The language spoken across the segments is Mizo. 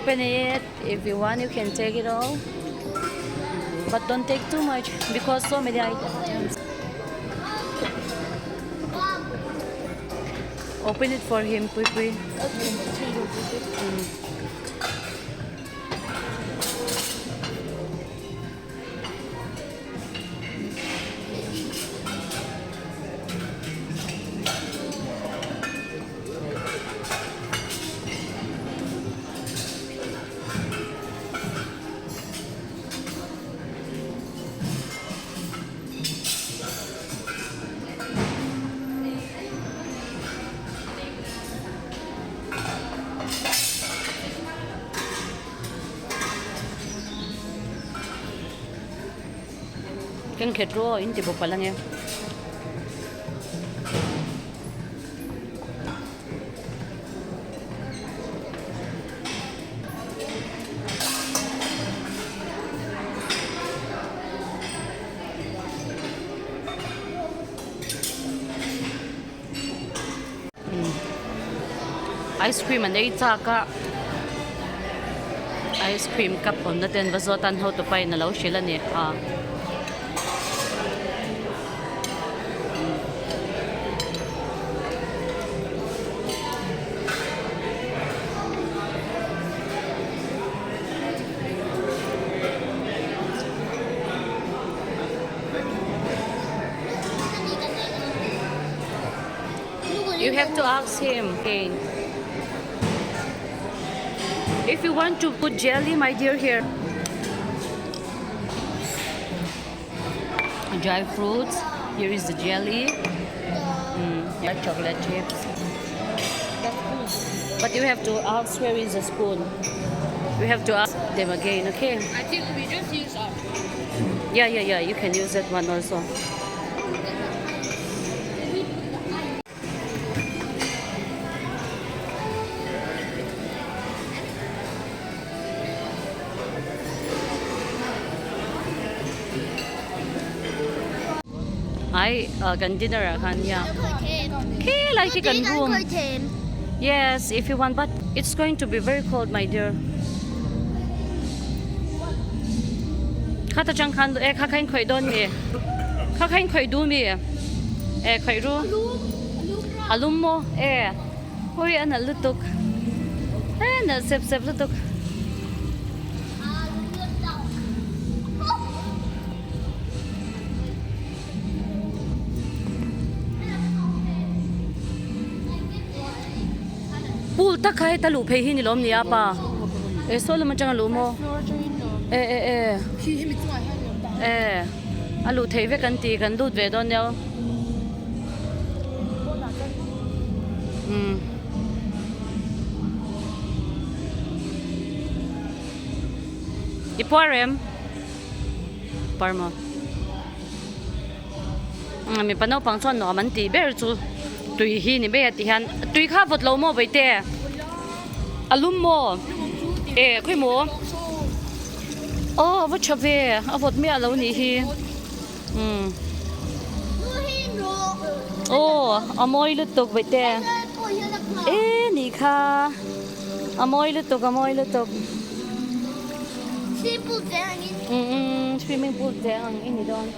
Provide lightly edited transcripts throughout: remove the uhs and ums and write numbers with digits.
Open it. If you want, you can take it all. But don't take too much because so many items. Open it for him, Pui Pui. Mm. Keng khet ru aw in ti bawk palh ange. Ice cream an ei chak a ice cream cup awmna te an va zawt a an hotu pa in alo hrilh a ni a. You have to ask him okay. If you want to put jelly my dear here Dry fruits Here is the jelly mm, yeah, chocolate chips But you have to ask where is the spoon We have to ask them again okay I think we just use our Yeah yeah yeah you can use that one also Ai kan dinner ah khan nia khi lai khi kan room yes if you want but it's going to be very cold my dear kha ta chang khan e kha kha in khawih dawn mi kha kha in khawih duh mi e khawih ru a lum maw e hawi a nalh lutuk e nalh sep sep lutuk. Pool tak kha heta luh phei hi ni lawm ni a pa e saw lam atanga luh maw e e e e a luh theih vek an ti kan lut ve dawn nia umm i puar em parma. Mipa naupang chuan nuam an tih ber chu tui hi ni mai a ti hian tui kha vawt lo maw vaite a lum maw e khawi maw aw a va tha ve a vawt miah lo nih hi umm aw a mawi lutuk vaite e nih kha a mawi lutuk a mawi lutuk umm swimming pool te ang i ni dawn.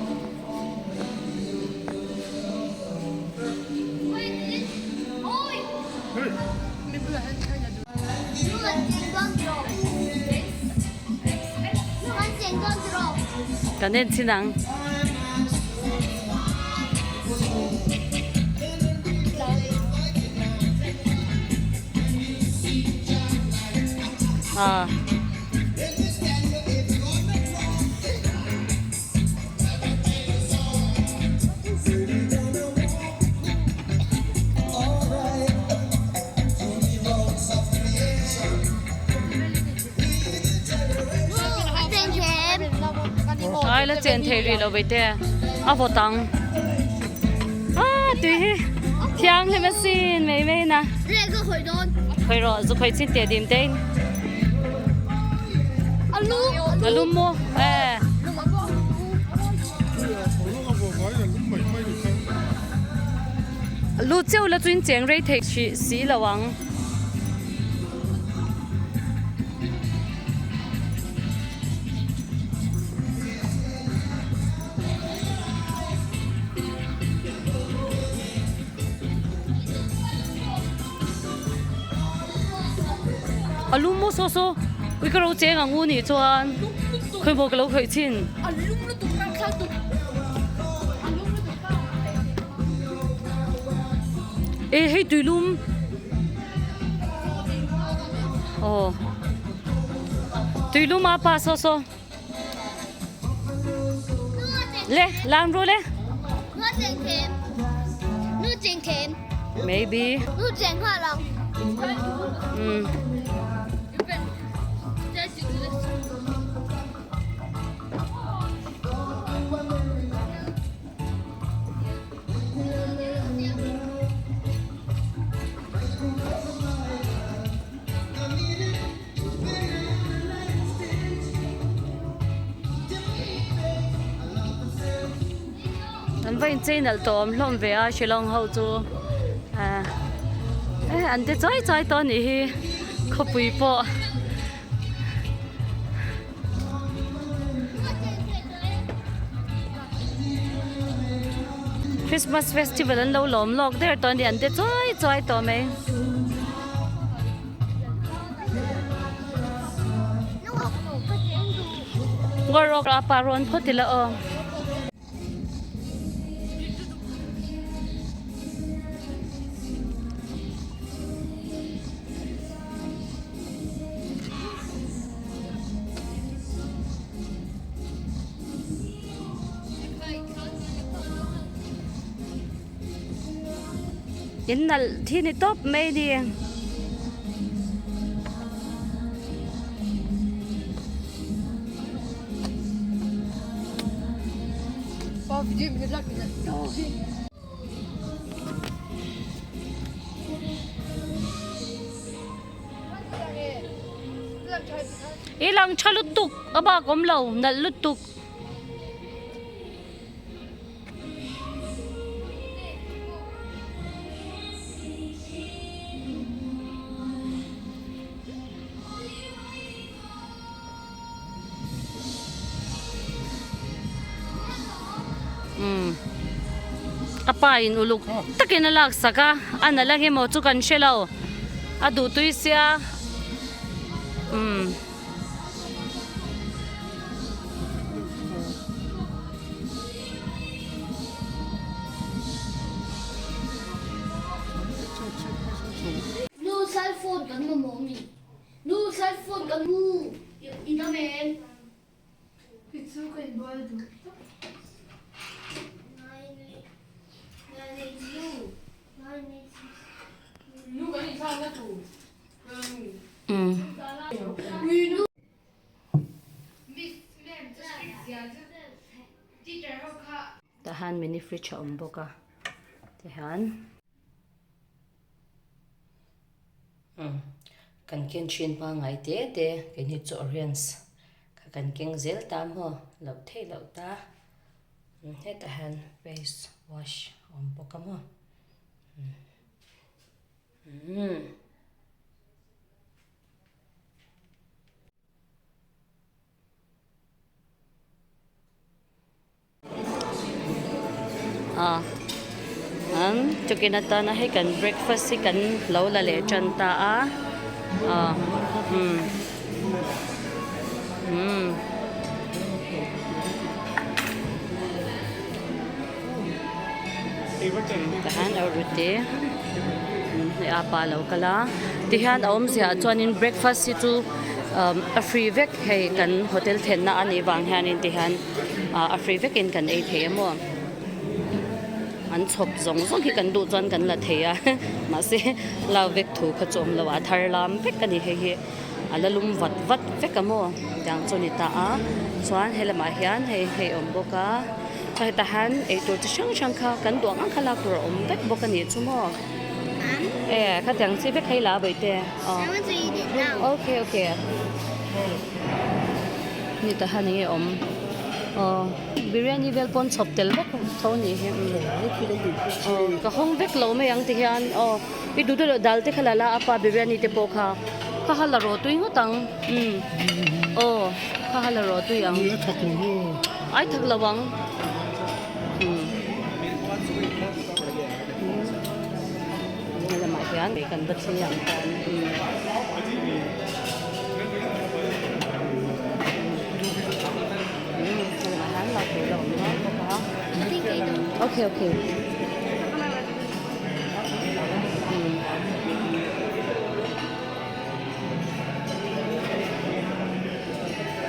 Kan en chin ang. Ah. Ai la chen thei rih lo veite a vawt ang ah tui hi thianghlim asin mai mai na khawi rawh zu khawi chin teh dim te in a lum maw eh. Lut cheu la chu in cheng rei thei si lo ang. A lum maw saw saw ui ka ro cheng ang u nih chuan khawi maw ka lo khawih chin. E hei tui lum aw tui lum a pa saw saw. Le lan ru le. Maybe. An va inchei nalh tawh awm hlawm ve a Shillong ho chu ah eh an ti chawi chawi tawh a nih hi khawpui pawh. Christmas festival an lo lawm lawk der tawh a ni an ti chawi chawi tawh mai. Ngaw rawk a pa rawn phawt ila aw. In nalh thi ni tawp mai a ni. I lang tha lutuk a bak awm lo nalh lutuk. Umm a pa in uluk takin a lak sak a a nalh ang emaw chu kan hre lo a duh tui sia umm. Nu cell phone kan mamawh mi. Nu cell phone kan nu i dam em? Hi chu ka inbual duh tak. Nu kan inthlakna tur. Tah hian mini fridge a awm bawk a tihian umm kan ken thin pangngai te te keini chu orange kha kan keng zel ta maw loh theih loh ta hetah hian face wash a awm bawk a maw. Ah an tukin atana hei kan breakfast hi kan lo la leh tan ta a ah umm umm. Tahan a rute hei a pa lo kal a tihian a awmzia ah chuanin breakfast hi chu a free vek hei kan hotel thlenna a nih vang hianin tihian ah a free vekin kan ei thei a maw an chhawp zawng zawng hi kan duh chuan kan la thei a mahse lau vek thu kha chu awm lo a thar lam vek a ni hei hi a la lum vat vat vek a maw tiang chu a ni ta a chuan helamah hian hei hei a awm bawk a. Hetah hian eitur chi hrang hrang kha kan duh ang ang kha lak tur a awm vek bawk a nih chu maw e khatiang chi vek hei la a bawihte aw okay okay ni tah hian enge awm aw biryani vel pawn chhawp tel vek tho a nih hi aw ka hawng vek lo mai ang ti hian aw i duh duh dal te kha la la a pa biryani te pawh kha kha ha la rawh tui ngawt ang umm aw kha ha la rawh tui ang. Ai thak lo ang. Helamah hian kan va thli ang hian umm helamah hian lak tur a awm nual bawk a okay okay umm.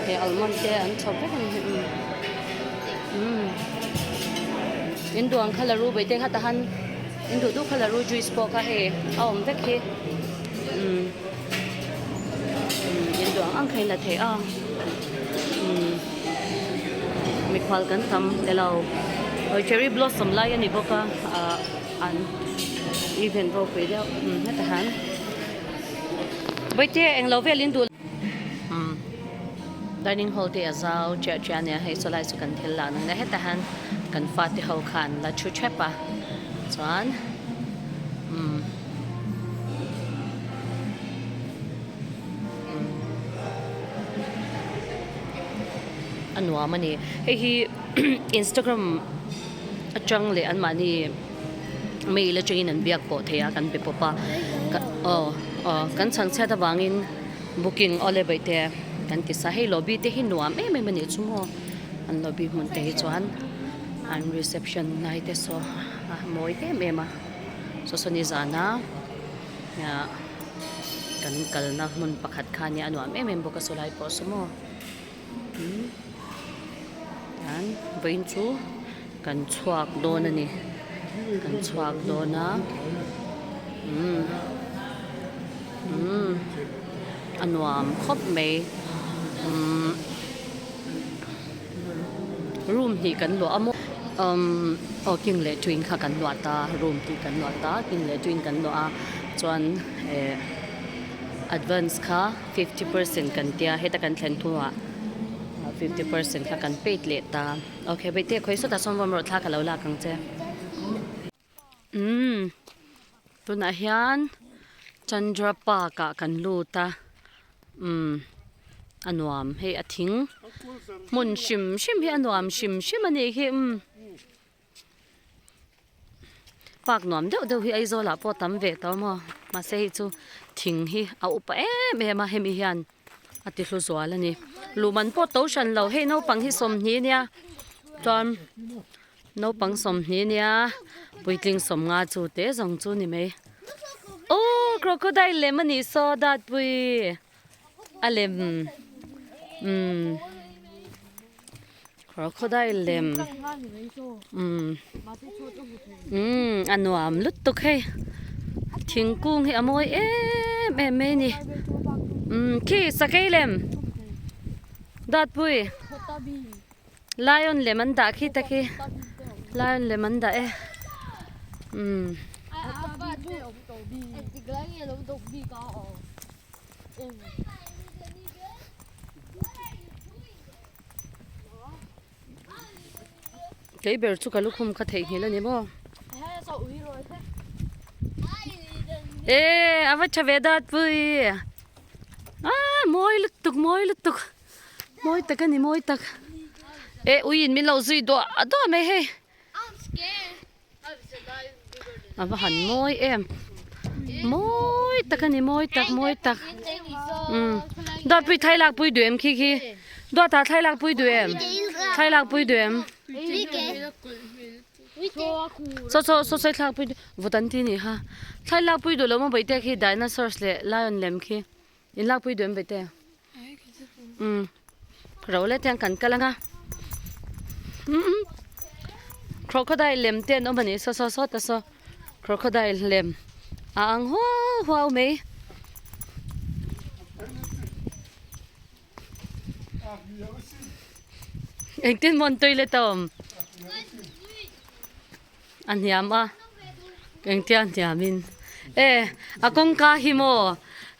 He almond te an chhawp vek a ni hi umm umm in duang kha la ru bai te kha tahan in duh duh kha la ru juice pawh kha hei a awm vek hi umm umm in duang ang kha in la thei a umm mikhual kan tam elo awi cherry blossom lai a ni bawk a ah an event ropui deuh umm hetah hian. Bawihte englo vel in duh umm dining hall te a zau chiah chiah ania hei saw lai chu kan thil lah nang nia hetah hian kan fate ho khan la thu thep a chuan umm a nuam a ni hei hi instagram atang leh anmahni. Mail atangin an biak pawh thei a kan be pawp a aw aw kan chhang chhiat avangin booking aw le baih te kan ti sa hei lobby te hi nuam em em a nih chu maw an lobby hmun te hi chuan an reception lai te saw a mawi em em a saw saw ni zana ah kan kalna hmun pakhat kha nia a nuam em em bawk a saw lai pawh saw maw. An vawiin chu kan chhuak dawn a ni kan chhuak dawn a umm umm a nuam khawp mai umm room hnih kan luah a maw umm aw king leh twin kha kan luah ta room tih kan luah ta king leh twin kan luah a chuan eh advance kha. 50% kan tia heta kan thlen hnuah 50% kha kan paid leh ta okay baihte khawi sawtah sawn vawm rawh thla ka lo lak ang che umm tunah hian Chandra park ah kan lut a umm a nuam hei a thing hmun hrim hrim hi a nuam hrim hrim a nih hi umm. Park nuam deuh deuh hi Aizawl ah pawh tam ve tawh maw mahse hei chu thing hi a upa em em a hemi hian a ti hlu zual a ni luhman pawh to hran lo hei naupang hi sawmhnih ania chuan naupang sawmhnih ania puitling sawmnga chu te zawng chu ni mai aw crocodile lem a nih saw datpui a lem umm. Crocodile lem umm umm a nuam lutuk hei thingkung hi a mawi em em mai a ni umm khi sakei lem dawtpui lion lem an dah khi ta khi lion lem an dah e umm. Kei ber chu ka lukhum kha theihnghilh a ni maw? E a va tha ve dat pui a mawi lutuk mawi lutuk mawi tak a ni mawi tak e uiin min lo zui duah duah mai hei. A va han mawi em mawi tak a ni mawi tak mawi tak umm dawtpui thai lak pui duh em khi khi dawt ah thai lak pui duh em thai lak pui duh em saw saw saw sawi thlak pui vawt an ti a nih kha thlai lak pui duh lo maw bawihte khi dinosaurs leh lion lem khi in lak pui duh em bawihte umm ro let hian kan kal anga umm crocodile lem te an awm a ni saw saw saw ta saw crocodile lem a ang huau huau mai. Engtin maw an toilet a awm a hniam a engtia hniam in e a kawngka hi maw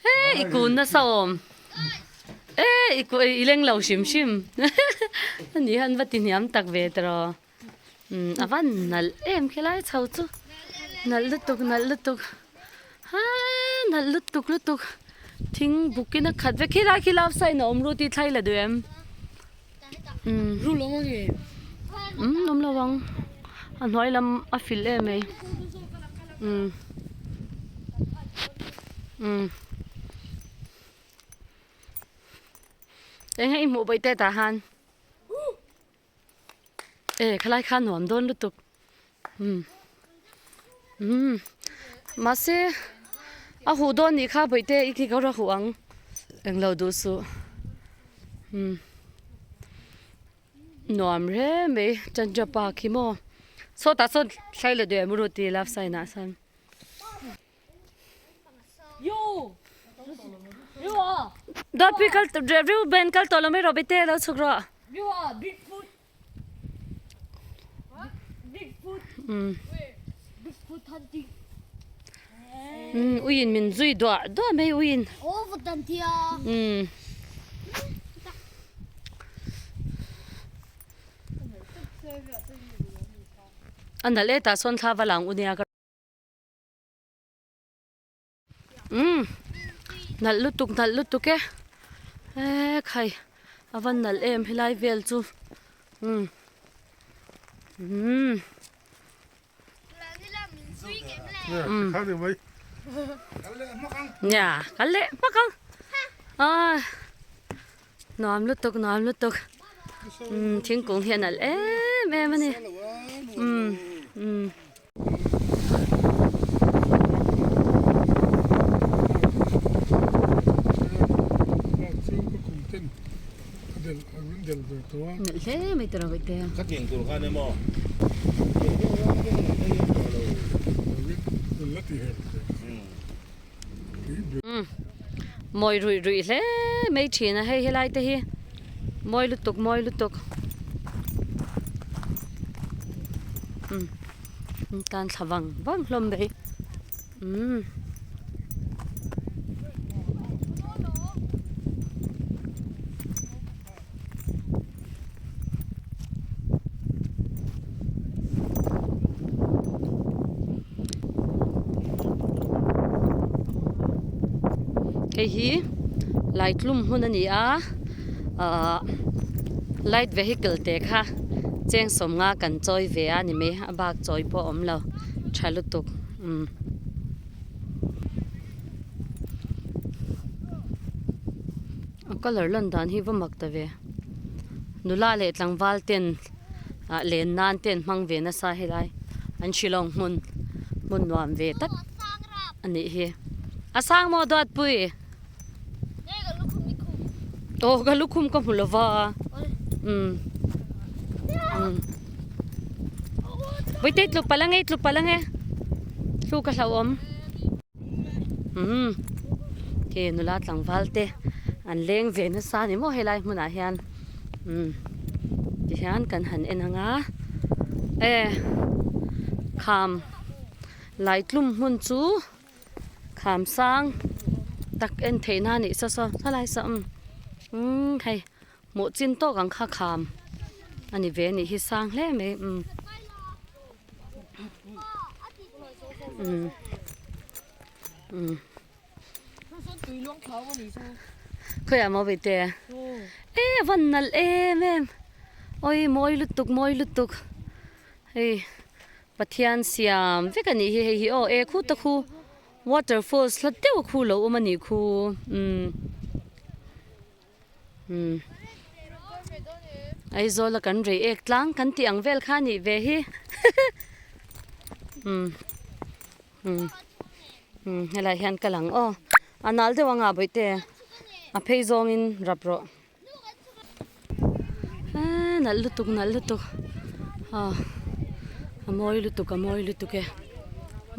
he i kun nasa awm e i ku i leng lo hrim hrim ani hian va ti hniam tak ve tawh umm a van nalh em khilai chho chu nalh lutuk nalh lutuk haa nalh lutuk lutuk thing buk in a khat vek khilai khi love sign a awm ru tih thlai la duh em. Umm umm awm lo ang a hnuai lam a fil em mai umm. Umm eng nge i hmuh bawih te tah han e khalai kha nuam dawn lutuk umm umm mahse a huh dawn nih kha bawih te i khi kawr a huh ang englo duh suh umm. Nuam hle mai Chandra park hi maw sawtah sawn thlai leh duh em ru ti love sign ah sawn. Dawtpui kal Reuben kal tawh lo mai rawh bete lo chhuk rawh. Umm uiin min zui duah duah mai uiin. Umm. A nalh e tah sawn thla va lang u nia ka. Umm nalh lutuk nalh lutuk e e khai a va nalh em helai vel chu umm umm nia kal leh hmak ang ah nuam lutuk nuam lutuk umm thingkung hi a nalh em em a ni umm umm. Nalh hle mai tawh rawh te. Mawi ruih ruih hle mai thin a hei helai te hi mawi lutuk mawi lutuk umm tan thla vang vang hlawm mai umm. Hei hi Laitlum hmun a ni a ahh light vehicle te kha cheng sawmnga kan chawi ve a ni mai a bak chawi pawh a awm lo tha lutuk umm. A colour lan dan hi va mak ta ve nula leh tlangval ten ah len nan te an hmang ve nasa helai an Shillong hmun hmun nuam ve tak a nih hi a sang maw Duatpui aw ka lukhum ka hmu lova umm umm Vawihtei tluk palh ange tluk palh ange tluk a hlauhawm. Umm khi nula tlangval te an leng ve nasa a ni maw helai hmunah hian umm tihian kan han en ang a e kham laitlum hmun chu kham sang tak en theih na a nih saw saw helai saw umm umm hei hmuh chin tawk ang kha kham a ni ve a nih hi sang hle mai umm. Khawiah maw Vite? E a van nalh em em awi mawi lutuk mawi lutuk hei Pathian siam vek a nih hi hei hi aw e khu ta khu waterfalls hla deuh a khu lo awm a nih khu umm. Umm Aizawl a kan rei ek tlang kan tih ang vel kha a nih ve hi umm umm umm helai hian ka lang aw a nal deuh anga bawihte a phei zawngin rap rawh eee nalh lutuk nalh lutuk aw a mawi lutuk a mawi lutuk e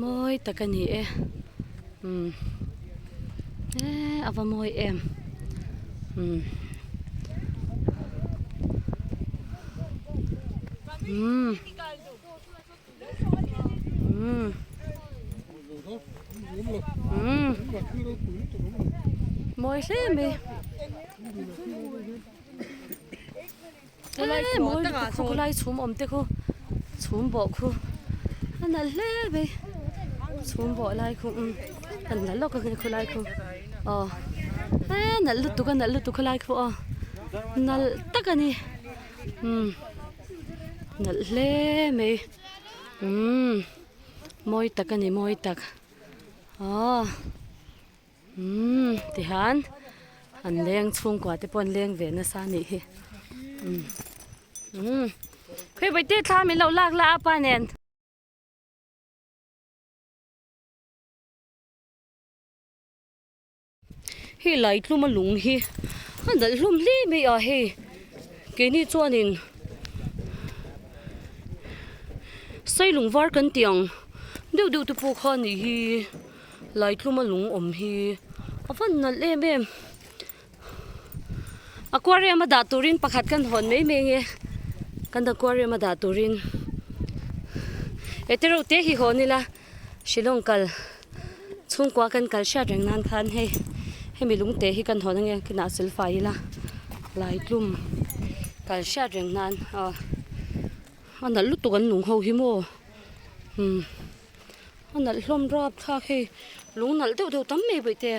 mawi tak a ni e umm eee a va mawi em umm umm umm umm mawi hle mai Eee mawi lutuk khu khawlai chhum awm te khu chhum bawh khu a nalh hle mai chhum bawh lai khu umm a nalh lawk ang e khawlai khu aw eee nalh lutuk a nalh lutuk khawlai khu aw nalh tak a ni umm nalh hle mai umm mawi tak a ni mawi tak aw. Umm tihian an leng chhungkua te pawh an leng ve nasa a nih hi umm umm khawi bawihte thla min lo lak la a pa nen. Hei lai tluma lung hi a nalh hlawm hle mai a hei keini chuanin sailung var kan tih ang deuh deuh te pawh kha a nih hi lai tluma lung awm hi a van nalh em em aquarium a dah turin pakhat kan hawn mai mai nge kan aquarium a dah turin etereuh te hi hawn ila. Shillong kal chhungkua kan kal hriat reng nan khan hei hemi lungte hi kan hawn ange kinah silfai ila laitlum kal hriat reng nan aw a nalh lutuk an lung ho hi maw umm a nalh hlawm rap thlak hei lung nalh deuh deuh tam mai bawih te.